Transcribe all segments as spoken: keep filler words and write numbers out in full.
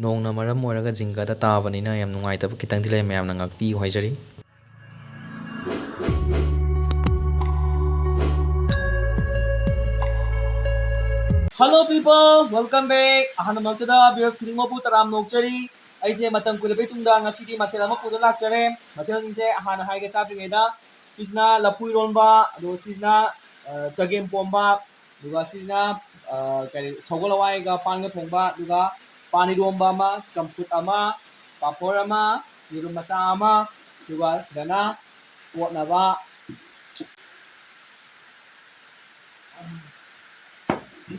ꯅꯣꯡꯅ ꯃꯔꯝ ꯑꯣꯏꯔꯒ ꯖꯤꯡꯒꯗ ꯇꯥꯕꯅꯤꯅ ꯌꯥꯝ ꯅꯨꯡꯉꯥꯏꯇꯕ ꯈꯤꯇꯪꯗꯤ ꯂꯩ, ꯃꯌꯥꯝꯅ ꯉꯥꯛꯄꯤꯌꯨ ꯍꯥꯏꯖꯔꯤ꯫ Hello people, welcome back. ꯑꯍꯥꯟꯕꯃꯛꯇꯗ viewers ꯈꯨꯗꯤꯡꯃꯛꯄꯨ ꯇꯔꯥꯝꯅ ꯑꯣꯛꯆꯔꯤ꯫ ꯑꯩꯁꯦ ꯃꯇꯝ ꯀꯨꯏꯔꯕꯩ ꯇꯨꯡꯗ ꯉꯁꯤꯗꯤ ꯃꯊꯦꯜ ꯑꯃ ꯄꯨꯗꯨꯅ ꯂꯥꯛꯆꯔꯦ꯫ ꯃꯊꯦꯜꯁꯤꯡꯁꯦ ꯍꯥꯟꯅ ꯍꯥꯏꯒꯦ ꯆꯥꯗ꯭ꯔꯤꯉꯩꯗ, ꯁꯤꯁꯤꯅ ꯂꯐꯨ ꯏꯔꯣꯟꯕ, ꯑꯗꯨꯒ ꯁꯤꯁꯤꯅ, ꯑ, ꯆꯒꯦꯝ ꯄꯣꯝꯕ, ꯑꯗꯨꯒ ꯁꯤꯁꯤꯅ, ꯑ, ꯀꯔꯤ, ꯁꯒꯣꯜ ꯍꯋꯥꯏꯒ ꯄꯥꯟꯒ ꯊꯣꯡꯕ, ꯑꯗꯨꯒ ꯄꯥꯟ ꯏꯔꯣꯝꯕ ꯑꯃ, ꯆꯝꯐꯨꯠ ꯑꯃ, ꯄꯥꯐꯣꯔ ꯑꯃ, ꯌꯦꯔꯨꯝ ꯃꯆꯥ ꯑꯃ, ꯑꯗꯨꯒ ꯁꯤꯗꯅ ꯀꯣꯠꯅꯕ꯫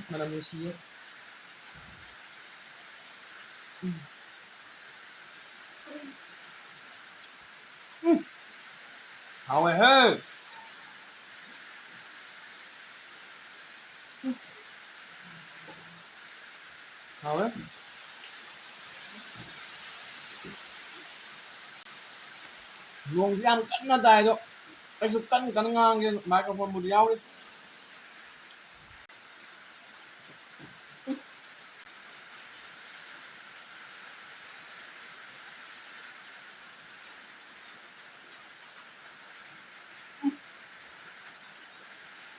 ꯃꯅꯝ ꯅꯨꯡꯁꯤꯌꯦ꯫ ꯎꯝ꯫ ꯎꯝ꯫ ꯍꯥꯎꯋꯦꯍꯦ꯫ ꯎꯝ꯫ ꯍꯥꯎꯋꯦ꯫ ꯅꯣꯡꯁꯦ ꯌꯥꯝ ꯀꯟꯅ ꯇꯥꯏ ꯑꯗꯣ, ꯑꯩꯁꯨ ꯀꯟꯅ ꯀꯟꯅ ꯉꯥꯡꯒꯦ, microphone ꯕꯨꯗꯤ ꯌꯥꯎꯔꯤ꯫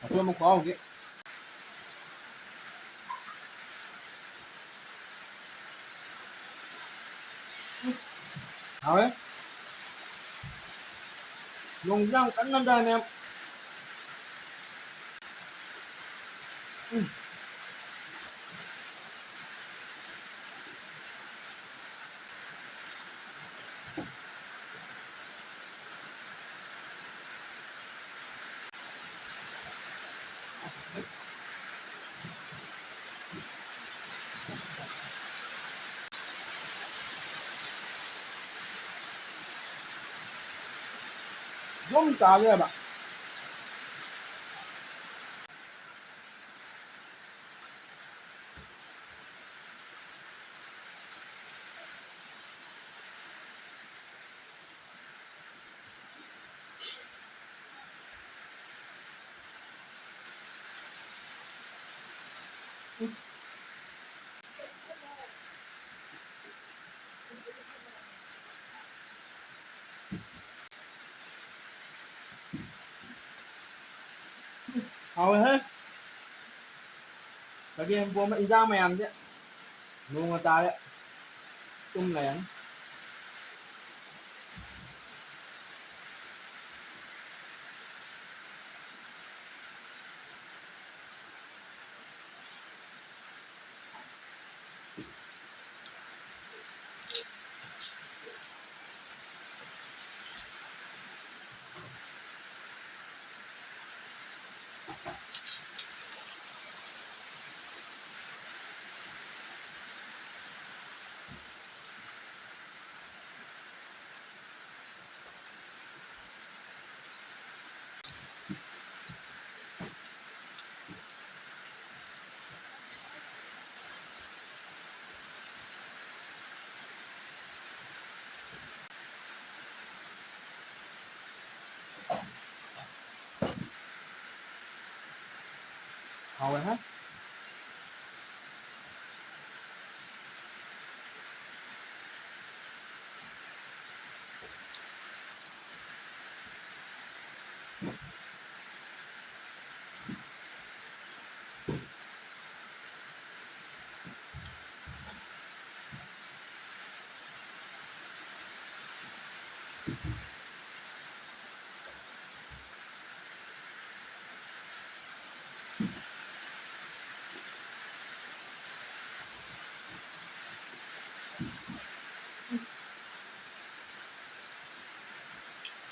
ꯑꯩꯈꯣꯏ ꯑꯃꯨꯛ ꯈꯥꯎꯒꯦ꯫ ꯍꯥꯎꯋꯦ꯫ ꯅꯣꯡꯁꯨ ꯌꯥꯝ ꯀꯟꯅ ꯇꯥꯏ, ꯃꯌꯥꯝ꯫ ꯎꯝ꯫ ꯑꯗꯨꯝ ꯇꯥ ꯂꯩꯔꯕ꯫ ꯍꯥꯎꯋꯦꯍꯦ꯫ ꯆꯒꯦꯝ ꯄꯣꯝꯕ ꯏꯟꯖꯥꯡ ꯃꯌꯥꯝꯁꯦ꯫ ꯅꯣꯡꯒ ꯇꯥꯔꯦ꯫ ꯇꯨꯝ ꯂꯩꯔꯅꯤ꯫ ꯍꯥꯎꯋꯦꯍꯦ꯫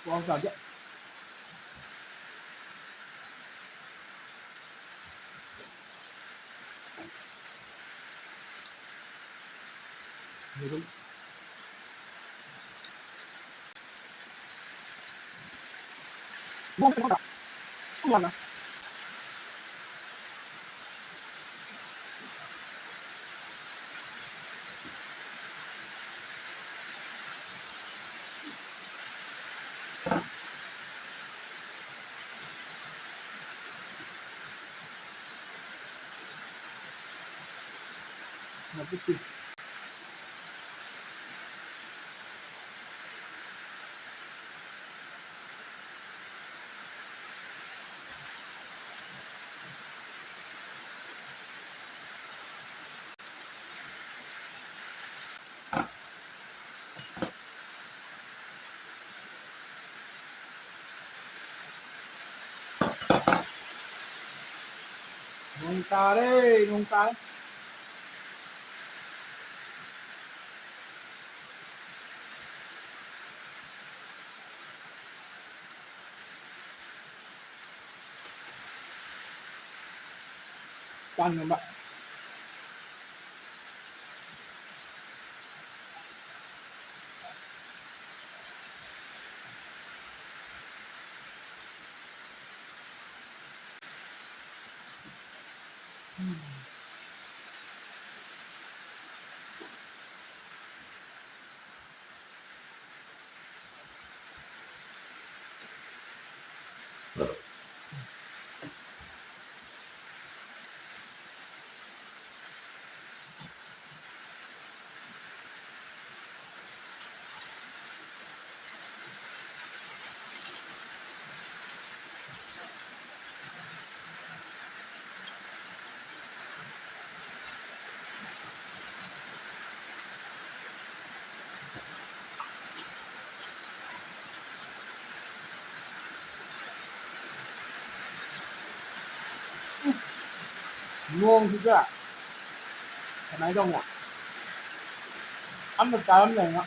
ꯋꯥꯎ ꯆꯥꯒꯦ꯫ ꯌꯦꯔꯨꯝ꯫ ꯅꯥꯀꯨꯞꯄꯤ꯫ ꯅꯣꯡ ꯇꯥꯔꯦ, ꯅꯣꯡ ꯇꯥꯔꯦ꯫ ꯄꯥꯟꯒꯨꯝꯕ꯫ ꯅꯣꯡꯁꯤꯗ ꯀꯃꯥꯏꯅ ꯇꯧꯕꯅꯣ? ꯑꯝꯇ ꯆꯥꯔꯝꯗꯥꯏꯅ